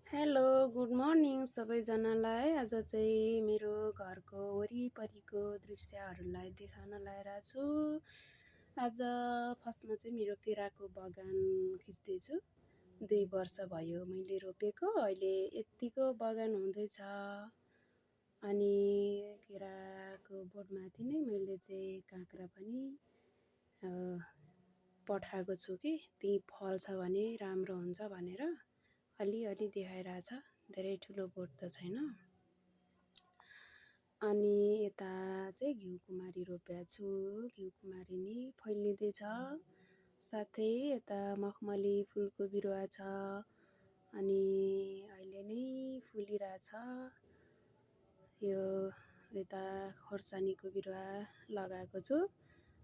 Hello, good morning सबैजनालाई। आज चाहिँ मेरो घरको वरिपरिको दृश्यहरूलाई देखाउन लागेको छु। आज फर्स्टमा चाहिँ मेरो केराको बगान खिच्दैछु। 2 वर्ष भयो मैले रोपेको, अहिले यत्तिको बगान हुँदैछ। अनि केराको बोटमाथि नै मैले चाहिँ काँक्रा पनि पठाएको छु कि त्यही फल्छ भने राम्रो हुन्छ भनेर। अलिअलि देखाइरहेछ, धेरै ठुलो बोट त छैन। अनि यता चाहिँ घिउकुमारी रोपेको छु, घिउकुमारी नि फैलिँदैछ। साथै यता मखमली फुलको बिरुवा छ, अनि अहिले नै फुलिरहेछ। यो यता खोर्सानीको बिरुवा लगाएको छु,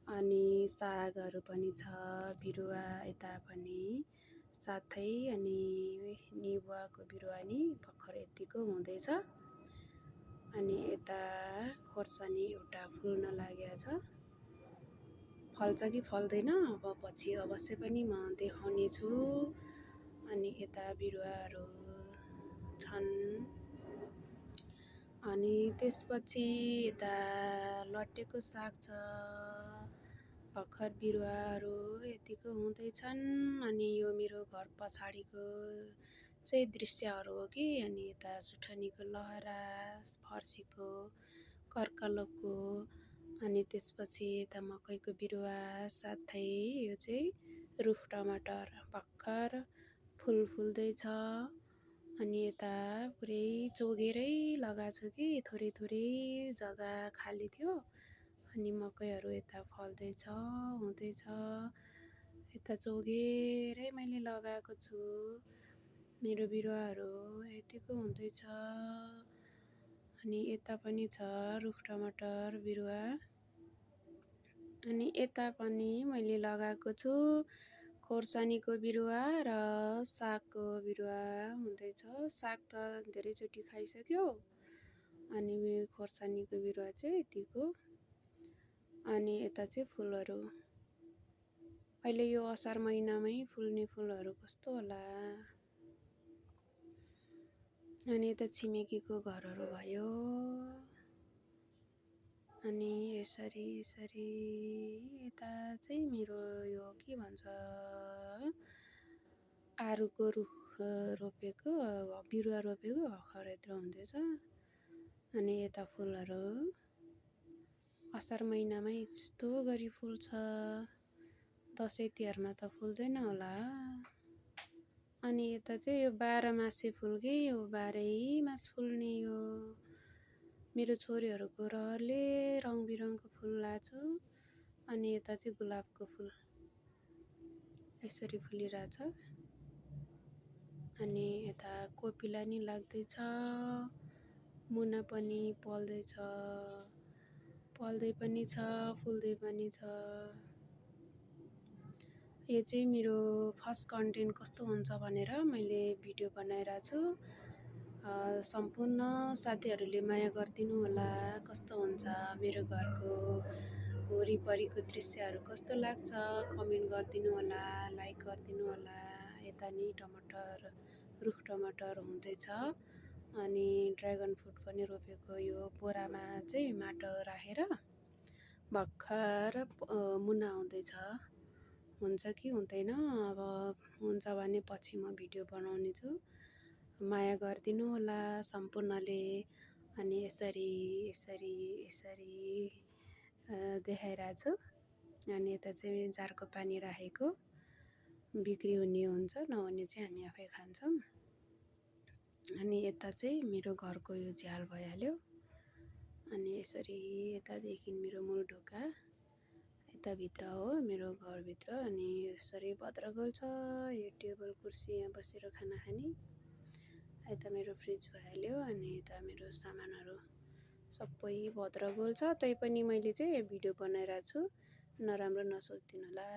अनि सागहरू पनि छ बिरुवा यता पनि। साथै अनि निबुवाको बिरुवा नि भर्खर यत्तिको हुँदैछ। अनि यता खोर्सानी एउटा फुल्न लागेको छ, फल्छ कि फल्दैन अब पछि अवश्य पनि म देखाउने छु। अनि यता बिरुवाहरू छन्। अनि त्यसपछि यता लट्टेको साग छ, भर्खर बिरुवाहरू यतिको हुँदैछन्। अनि यो मेरो घर पछाडिको चाहिँ दृश्यहरू हो कि। अनि यता सुठनीको लहरा, फर्सीको, कर्कलोको, अनि त्यसपछि यता मकैको बिरुवा, साथै यो चाहिँ रुख टमाटर भर्खर फुल्दैछ। अनि यता पुरै चोगेरै लगाएको छु कि थोरै थोरै जग्गा खाली थियो। अनि मकैहरू यता फल्दैछ, हुँदैछ। यता चोगेरै मैले लगाएको छु। मेरो बिरुवाहरू यतिको हुँदैछ। अनि यता पनि छ रुख टमाटर बिरुवा। अनि यता पनि मैले लगाएको छु खोर्सानीको बिरुवा र सागको बिरुवा हुँदैछ। साग त धेरैचोटि खाइसक्यो, अनि खोर्सानीको बिरुवा चाहिँ यतिको। अनि यता चाहिँ फुलहरू अहिले यो असार महिनामै फुल्ने फुलहरू कस्तो होला। अनि यता छिमेकीको घरहरू भयो। अनि यसरी यता चाहिँ मेरो यो के भन्छ आरुको रुख रोपेको बिरुवा रोपेको भर्खर यत्रो हुँदैछ। अनि यता फुलहरू असार महिनामै यस्तो गरी फुल्छ, दसैँ तिहारमा त फुल्दैन होला। अनि यता चाहिँ यो 12 मासे फुल कि, यो 12 मास फुल्ने यो मेरो छोरीहरूको रहरले रङबिरङको फुल लाछु। अनि यता चाहिँ गुलाबको फुल यसरी फुलिरहेछ। अनि यता कोपिला नि लाग्दैछ, मुना पनि पल्दैछ, पल्दै पनि छ, फुल्दै पनि छ। यो चाहिँ मेरो फर्स्ट कन्टेन्ट कस्तो हुन्छ भनेर मैले भिडियो बनाइरहेको छु। सम्पूर्ण साथीहरूले माया गरिदिनु होला। कस्तो हुन्छ मेरो घरको वरिपरिको दृश्यहरू कस्तो लाग्छ कमेन्ट गरिदिनु होला, लाइक गरिदिनु होला। यता नि टमाटर, रुख टमाटर हुँदैछ। अनि ड्र्यागन फ्रुट पनि रोपेको, यो बोरामा चाहिँ माटो राखेर भर्खर मुना हुँदैछ। हुन्छ कि हुँदैन, अब हुन्छ भने पछि म भिडियो बनाउने छु। माया गरिदिनु होला सम्पूर्णले। अनि यसरी देखाइरहेको छु। अनि यता चाहिँ जारको पानी राखेको, बिक्री हुने हुन्छ, नहुने चाहिँ हामी आफै खान्छौँ। अनि यता चाहिँ मेरो घरको यो झ्याल भइहाल्यो। अनि यसरी यतादेखि मेरो मूल ढोका यताभित्र हो मेरो घरभित्र। अनि यसरी भद्रगोल छ, यो टेबल कुर्सी यहाँ बसेर खाना खाने। यता मेरो फ्रिज भइहाल्यो। अनि यता मेरो सामानहरू सबै भद्रगोल छ, तैपनि मैले चाहिँ भिडियो बनाइरहेको छु, नराम्रो नसोचिदिनु होला।